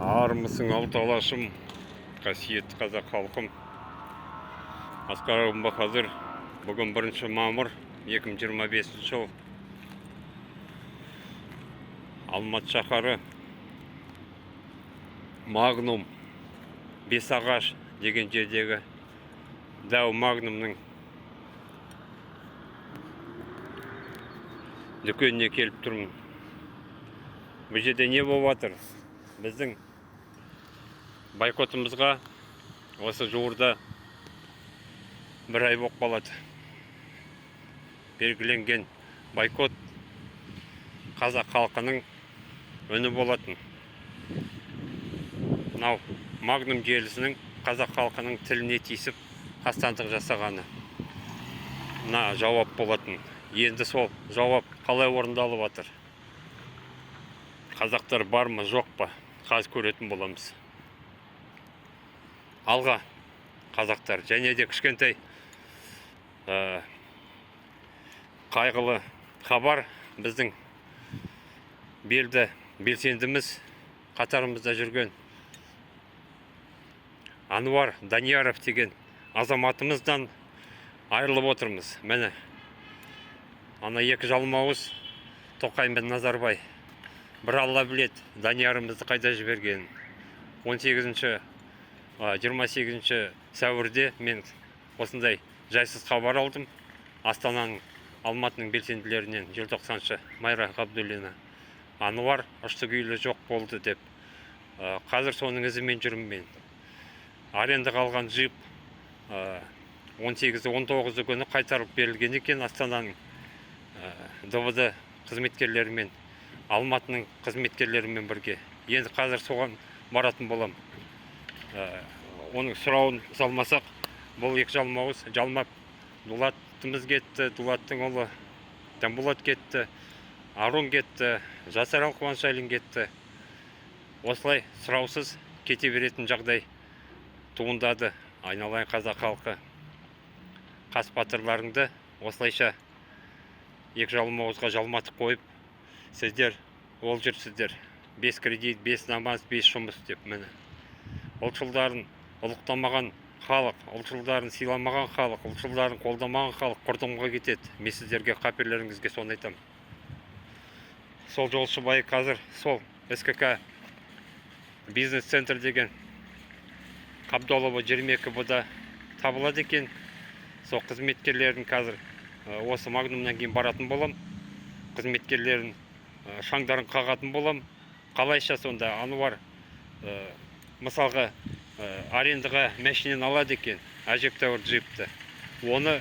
Армысың, алты алашым, қасиетті қазақ халқым. Асқар Бахадыр, бүгін 1 мамыр 2025 жыл. Алматы шаһары, Магнум Бесағаш деген жердегі дәу Магнумның дүкеніне келіп тұрмын. Бұл жерде не болып жатыр? Біздің бойкотымызға осы жуырда бір ай болып қалады. Белгіленген бойкот қазақ халқының үні болатын. Мынау Магнум желісінің қазақ халқының тіліне тиісіп қастандық жасағаны. Мына жауап болатын. Енді сол жауап қалай орындалып жатыр? Қазақтар бар ма, жоқ па? Қазір көретін боламыз. Алға, қазақтар. Және де кішкентай қайғылы хабар: біздің белді белсендіміз, қатарымызда жүрген Ануар Данияров деген азаматымыздан айырылып отырмыз. Міне, ана екі жалмауыз Тоқай мен Назарбай, бір Алла білет Даниярымызды қайда жібергенін. 18-ші, 28 сәуірде мен осындай жайсыз хабар алдым Астананың, Алматының белсенділерінен, желтоқсаншы Майра Ғабдуллина Ануар ұшты күйлі жоқ болды деп. Қазір соның ізімен жүрмін мен. Арендаға алған джип 18-19 күні қайтарып берілген екен Астананың ДВД қызметкерлерімен, Алматының қызметкерлерімен бірге. Енді қазір соған баратын болам. Оның сұрауын салмасақ, бұл екі жалмауыз жалмап Дулатымыз кетті, Дулаттың ұлы Жанболат кетті, Арун кетті, Жасарал Қуанышәлин кетті. Осылай сұраусыз кете беретін жағдай туындады. Айналайын қазақ халқы, қас батырларыңды осылайша екі жалмауызға жалматып қойып, сіздер ол жүрсіздер. Бес кредит, бес намаз, бес жұмыс деп. Міне, ұлтшылдарын ұлықтамаған халық, ұлтшылдарын сыйламаған халық, ұлтшылдарын қолдамаған халық құрдымға кетеді. Мен сіздерге, қаперлеріңізге соны айтамын. Сол Жолшыбай қазір сол СКК бизнес центр деген Қабдолова 22 б табылады екен. Сол қызметкерлерін қазір осы Магнумнан кейін баратын болам, қызметкерлерін шаңдарын қағатын болам. Қалайша сонда Ануар мысалға арендаға машинаны алады екен, әжептәуір джипті, оны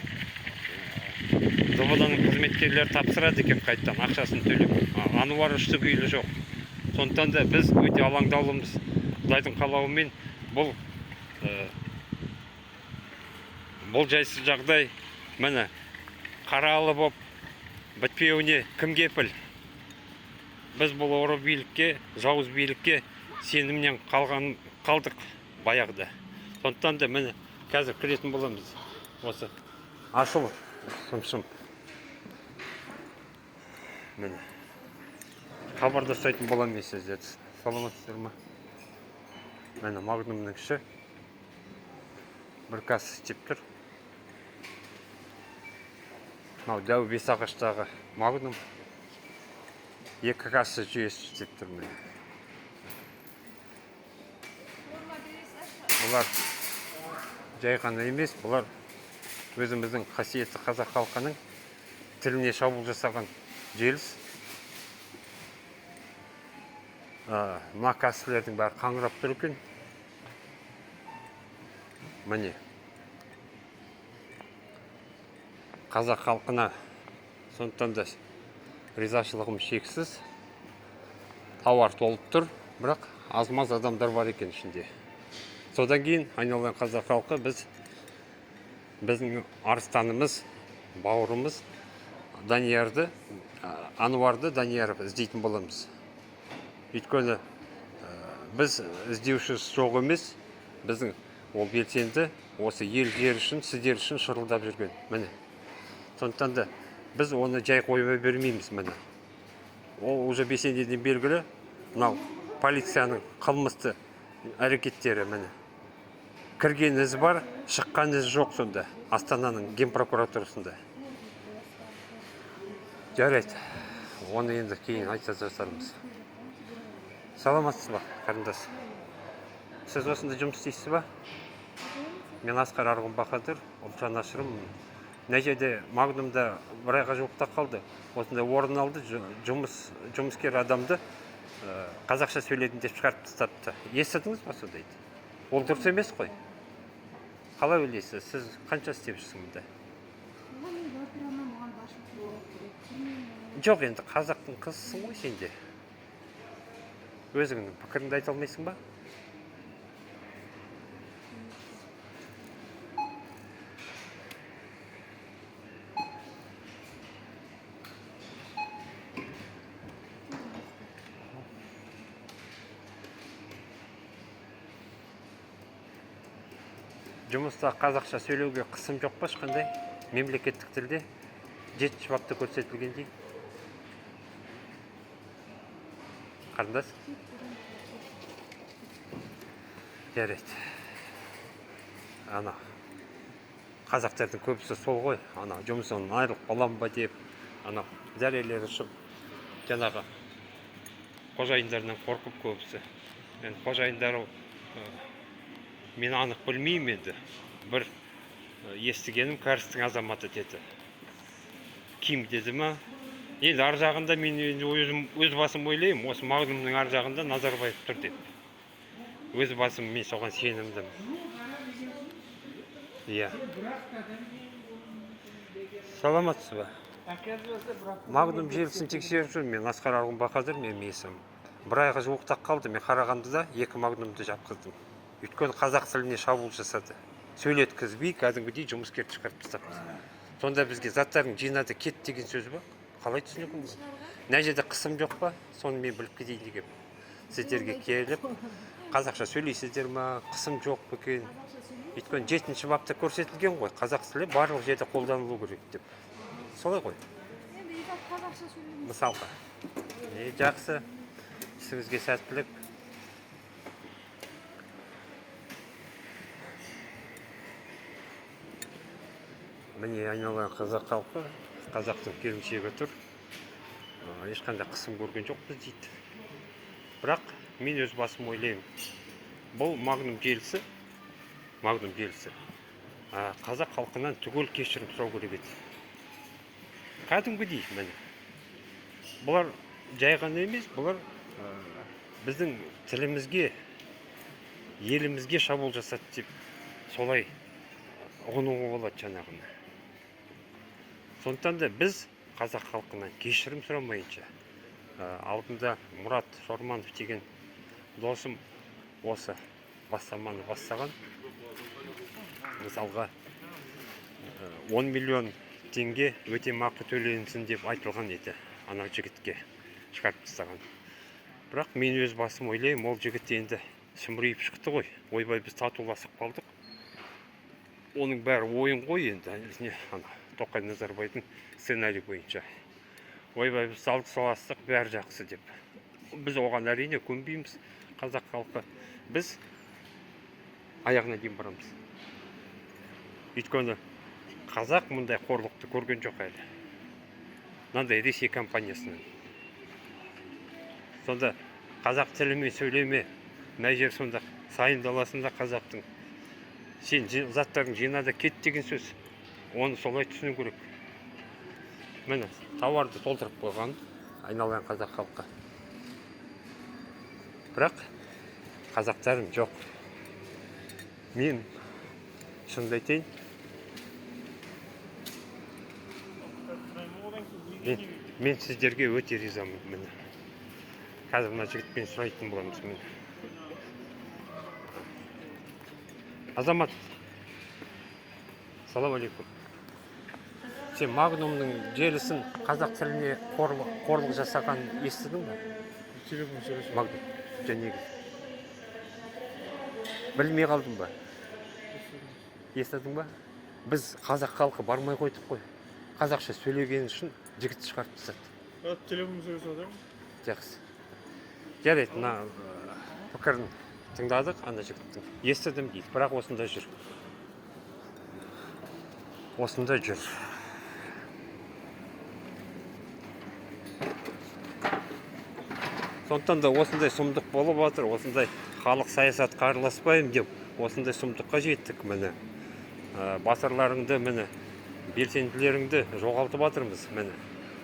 ДВД-ның қызметкерлері тапсырады екен қайтадан ақшасын төлеп. Ануар ұшты күйлі жоқ. Сондықтан да біз өте алаңдаулымыз. Құдайдың қалауымен бұл жайсыз жағдай, міне, қаралы боп бітпеуіне кім кепіл? Біз бұл ұры билікке, жауыз билікке сенімнен қалған қалдық баяғыда. Сондықтан да, міне, қазір кіретін боламыз. Осы ашыл шым шым міне, хабарда ұстайтын боламын мен сіздерді. Саламатсыздар ма? Міне, Магнумның іші, бір касса істеп тұр. Мынау дәу Бесағаштағы Магнум, екі касса жүйесі істеп тұр. Міне, бұлар жай ғана емес, бұлар өзіміздің қасиетті қазақ халқының тіліне шабуыл жасаған желіс. Мына кассалердің бәрі қаңырап тұр екен. Міне, қазақ халқына сондықтан да ризашылығым шексіз. Тауар толып тұр, бірақ аз маз адамдар бар екен ішінде. Содан кейін, айналайын қазақ халқы, біз біздің арыстанымыз, бауырымыз Даниярды, Ануарды Данияров іздейтін боламыз. Өйткені біз іздеуші жоқ емес, біздің ол белсенді осы ел жер үшін, сіздер үшін шырылдап жүрген. Міне, сондықтан да біз оны жай қоя бермейміз. Міне, ол уже белсендіден белгілі. Мынау Полицияның қылмысты әрекеттері, міне. Кірген із бар, шыққан із жоқ сонда Астананың генпрокуратурасында. Жарайды, оны енді кейін айта жатармыз. Саламатсыз ба, қарындас? Сіз осында жұмыс істейсіз ба? Мен Асқар Арғын Бахадыр, ұлт жанашырымын. Мына жерде Магнумда бір айға жуықтап қалды, осындай орын алды. Жұмыскер адамды қазақша сөйледім деп шығарып тастапты. Естідіңіз ба сондайды? Ол дұрыс емес қой. Қалай ойлайсыз, сіз қанша істеп жүрсіз мұнда? Оған мен жауап бере алмаймын, оған басшылық жауап береді. Білмеймін. Жоқ, енді қазақтың қызысың ғой сен де, өзіңнің пікіріңді айта алмайсың ба? Жұмыста қазақша сөйлеуге қысым жоқ па ешқандай, мемлекеттік тілде жетінші бапта көрсетілгендей, қарындас? Жарайды. Ана қазақтардың көбісі сол ғой, ана жұмысынан айырылып қалам ба деп, ана зәрелері ұшып, жаңағы қожайындарынан қорқып көбісі. Енді қожайындары, мен анық білмеймін енді, бір естігенім, кәрістің азаматы деді, ким деді ма. Енді ар жағында мен енді өзім өз басым ойлаймын, осы Магнумның ар жағында Назарбаев тұр деп. Өз басым мен соған сенімдімін. Иә. Саламатсыз ба? Магнум желісін тексеріп жүрмін мен, Асқар Арғын Бахадыр менің есімім. Бір айға жуықтап қалды, мен Қарағандыда екі Магнумды жапқыздым. Өйткені қазақ тіліне шабуыл жасады, сөйлеткізбей кәдімгідей жұмыскерді шығарып тастапты. Сонда бізге заттарын жинады, кет деген сөз ба? Қалай түсінуге болады? Мына жерде қысым жоқ па? Соны мен біліп кетейін дегенмін. Сіздерге келіп, қазақша сөйлейсіздер ма, қысым жоқ па екен? Өйткені жетінші бапта көрсетілген ғой, қазақ тілі барлық жерде қолданылу керек деп. Солай ғой? Енді и так қазақша сөйлейміз. Мысалға. Жақсы, ісіңізге сәттілік. Міне, айналайын қазақ халқы, қазақтың келіншегі тұр. Ешқандай қысым көрген жоқпыз дейді. Бірақ мен өз басым ойлаймын, бұл Магнум желісі, Магнум желісі қазақ халқынан түгел кешірім сұрау керек еді кәдімгідей. Міне, бұлар жай ғана емес, бұлар біздің тілімізге, елімізге шабуыл жасады деп солай ұғынуға болады жаңағыны. Сондықтан да біз қазақ халқынан кешірім сұрамайынша, алдында Мұрат Шорманов деген досым осы бастаманы бастаған. Мысалға, 10 миллион теңге өтемақы төленсін деп айтылған еді ана жігітке, шығарып тастаған. Бірақ мен өз басым ойлаймын, ол жігіт енді сүмірейіп шықты ғой, ойбай, біз татуласып қалдық, оның бәрі ойын ғой енді, не, ана Тоқай Назарбаевтың сценарий бойынша, ойбай, біз татуластық, бәрі жақсы деп. Біз оған әрине көнбейміз. Қазақ халқы, біз аяғына дейін барамыз, өйткені қазақ мұндай қорлықты көрген жоқ әлі мынандай Ресей компаниясынан. Сонда қазақ тілімен сөйлеме, мына жер сонда сайын даласында қазақтың, сен заттарың жина да кет деген сөз. Оны солай түсіну керек. Міне, тауарды толтырып қойған, айналайын қазақ халқы, бірақ қазақтарым жоқ. Мен шынымды айтайын, мен сіздерге өте ризамын. Міне, қазір мына жігітпен сұрайтын боламыз. Міне, азамат, салам алейкум. Сен Магнумның желісін қазақ тіліне қорлық жасаған естідің ба? Телефон сөйлесіп. Магнум жәнегі білмей қалдың ба? Естідің ба? Біз қазақ халқы бармай қойдық қой, қазақша сөйлеген үшін жігіт шығарып тастады. Телефон сөйлесіп жатырмын. Жақсы, жарайды. Мына Пікірін тыңдадық ана жігіттің. Естідім дейді, бірақ осында жүр. Осында жүр. Сондықтан да осындай сұмдық болып жатыр, осындай халық саясатқа араласпаймын деп осындай сұмдыққа жеттік міне. Батырларыңды міне, белсенділеріңді жоғалтып жатырмыз міне.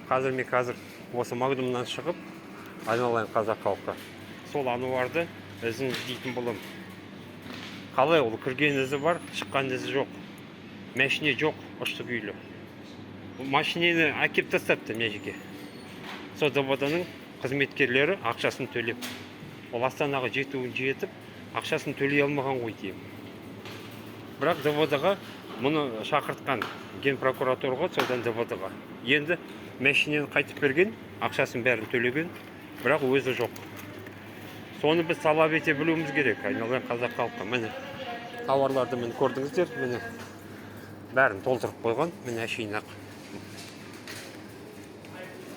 Қазір мен қазір осы Магнумнан шығып, айналайын қазақ халқы. Сол Ануарды ізін іздейтін боламын. Қалай ол кірген ізі бар, шыққан ізі жоқ. Мәшине жоқ, ұшты күйлі. Машинені әкеп тастапты мына жерге. Сол ДВД-ның қызметкерлері ақшасын төлеп. Ол Астанаға жетуін жетіп, ақшасын төлей алмаған ғой деймін. Бірақ ДВД-ға мұны шақыртқан генпрокуратураға, содан ДВД-ға. Енді мәшинені қайтып берген, ақшасын бәрін төлеген, бірақ өзі жоқ. Соны біз талап ете білуіміз керек, айналайын қазақ халқы. Міне, тауарларды міне көрдіңіздер, міне бәрін толтырып қойған, міне әшейін ақ.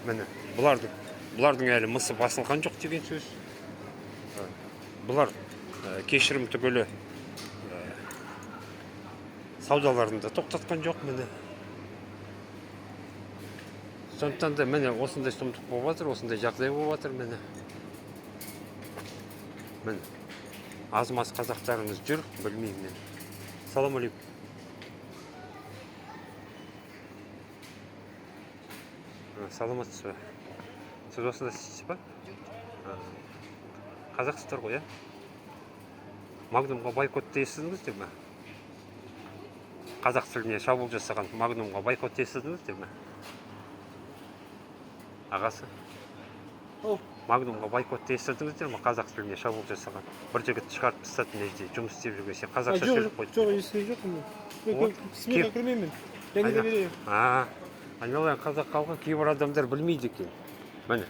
Міне, бұлардың әлі мысы басылған жоқ деген сөз. Бұлар кешірім түгілі саудаларын да тоқтатқан жоқ, міне. Сондықтан да міне осындай сұмдық болып жатыр, осындай жағдай болып жатыр, міне. Міне. Аз-маз қазақтарымыз жүр, білмеймін мен. Салам алейкум. Саламатсыз ба? Сіз осында істейсіз ба? Қазақсыздар ғой, иә? Магнумға бойкотты естідіңіздер ме? Қазақ тіліне шабуыл жасаған Магнумға бойкотты естідіңіздер ме? Ағасы? Ау. Магнумға бойкотты естідіңіздер ме? Қазақ тіліне шабуыл жасаған. Бір жігіт шығарып тастады мына жерде, жұмыс істеп жүрген. Сен қазақша сөйлеп қойдың. Жоқ, естіген жоқпын мен. Мен Вот. көп СМИ-ға кірмеймін. Я не доверяю. Айналайын қазақ халқы, кейбір адамдар білмейді екен. Міне,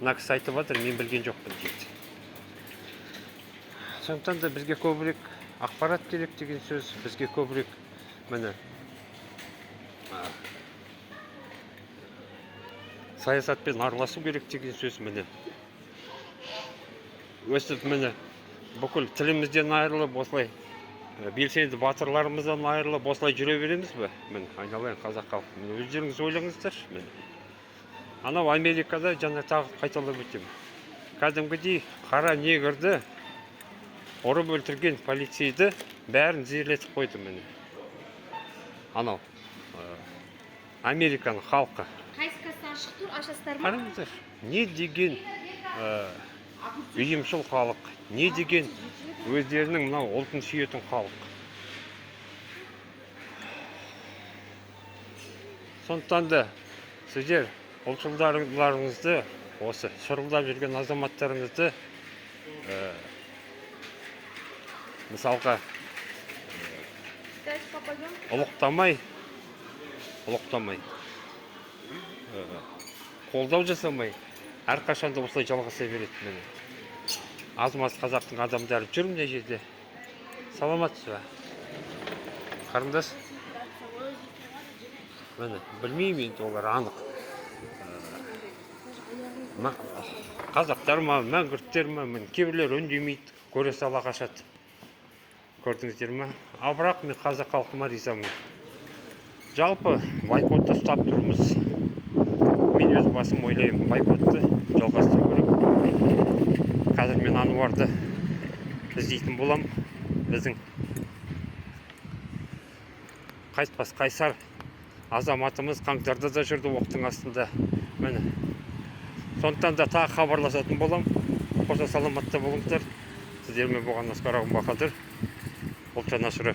мына кісі айтып жатыр, мен білген жоқпын дейді. Сондықтан да бізге көбірек ақпарат керек деген сөз, бізге көбірек міне саясатпен араласу керек деген сөз, міне. Өстіп міне бүкіл тілімізден айырылып, осылай белсенді батырларымыздан айырылып, осылай жүре береміз бе? Міне, айналайын қазақ халқы, міне өздеріңіз ойлаңыздаршы, міне. Анау Америкада, жаңа тағы қайталап өтемін, кәдімгідей қара негрді ұрып өлтірген полицейді бәрін тізерлетіп қойды, міне. Анау Американың халқы. Қайсы касса ашық тұр, ашасыздар ма? Қараңыздар, не деген ұйымшыл халық, не деген өздерінің мынау ұлтын сүйетін халық. Сондықтан да сіздер ұлтшылдарыңызды, осы шырылдап жүрген азаматтарыңызды, мысалға, ұлықтамай, қолдау жасамай, әрқашан да осылай жалғаса береді, міне. Аз-маз қазақтың адамдары жүр мына жерде. Саламатсыз ба? Қарындас? Міне, білмеймін енді олар анық. Қазақтар ма, мәңгүрттер ма, міне, кейбіреулер үндемейді, көре сала қашады. Көрдіңіздер ме? Ал бірақ мен қазақ халқыма ризамын. Жалпы бойкотты ұстап тұрмыз. Мен өз басым ойлаймын, бойкотты жалғастыру керек. Қазір мен Ануарды іздейтін болам. Біздің қайтпас қайсар азаматымыз қаңтарда да жүрді оқтың астында. Міне. Сондықтан да тағы хабарласатын болам. Қоша саламатта болыңыздар. Сіздермен болған Асқар Ағым Бахадыр. Ұлт жанашыры.